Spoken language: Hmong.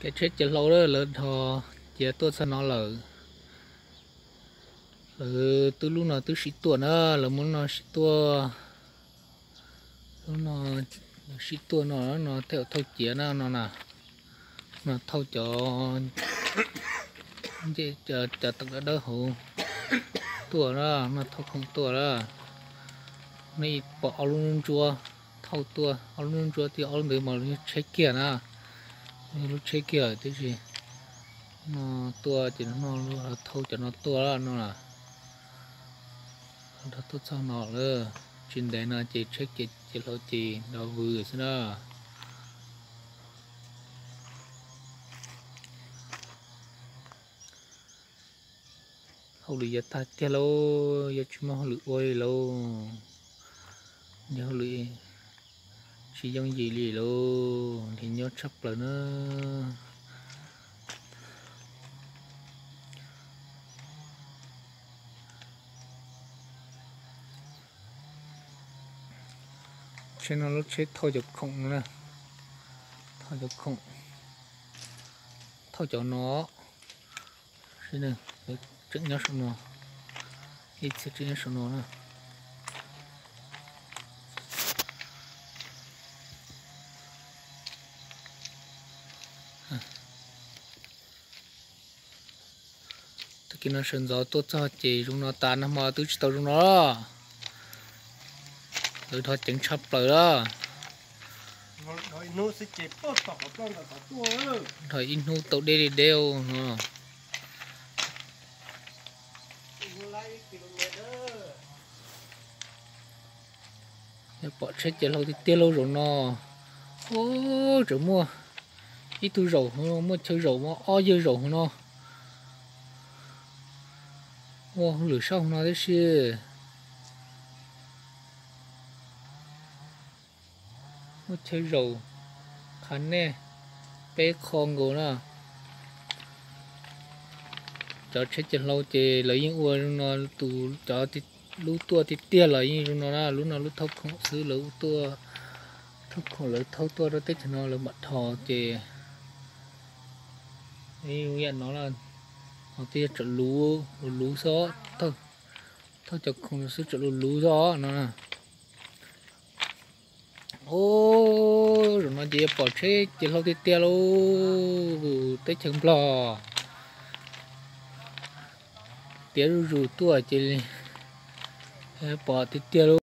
Ces tsheb ciav hlau lawv dhos ciav tuaj txog no lawm. Lawv twb lub no twb sib tuaj na, lawv muab no sib tuaj, lub no sib tuaj no, no tej zaum thauj ciav na no na, no thauj cov, cov teem dawb dawb hauv tuaj na, no thauj khoom tuaj na. Nej pom ob lub ntsuab thauj tuaj, ob lub ntsuab thiab ob lub ntawd mas yog tsheb kiag na, yog lub tsheb kiag lawm tib si. No tuaj ces no thauj cov no tuaj no, tuaj txog no lawm, tsis ntev no ces tsheb ciav hlau ces nrov vwm xwb na. Hauj lwm yuav tag tiag lauj, yuav tsis muaj hauj lwm ua li lauj. Nws hauj lwm tsis yooj yim li lauj, nws nyob tshaj plaws na. Tsheb no lub tsheb thauj cov khoom no na, thauj cov khoom, thauj cov no, tseem nyob saum no, ib txhia tseem nyob saum no na. Tag kis no sawv ntxov tuaj txog ces zoo no tas, nag hmo twb tsis tau zoo no. Lawv dhos ceev tshaj plaws lawm. Dhos ib hnub tau deb li deb no. Pom tsheb ciav hlau tiag tiag lauj zaum no. Ub, tseem muaj ib tug zaum, muaj chaw zaum, muaj ob yawg zaum hauv no. Ua hauj lwm sab hauv no tib si. Muaj chaw zaum, qhav nej, peb qho nkaus na. Cov tsheb ciav hlau ces lawv yeej ua zoo no, tus cov lub tuaj tiag tiag los yeej zoo no na, lub no lub thauj khoom xwb, lawv tuaj thauj khoom, lawv thauj tuaj rau teb chaws no lawv mam dhos ces ib yam no, ho twb yog tsam luv luv xwb, thauj cov khoom xwb tsam luv luv xwb no. Ub, zaum no ces yuav pom tsheb ciav hlau tiag tiag lauj, teb chaws Nplog tiav zuj zus tuaj ces pom tiag tiag lauj.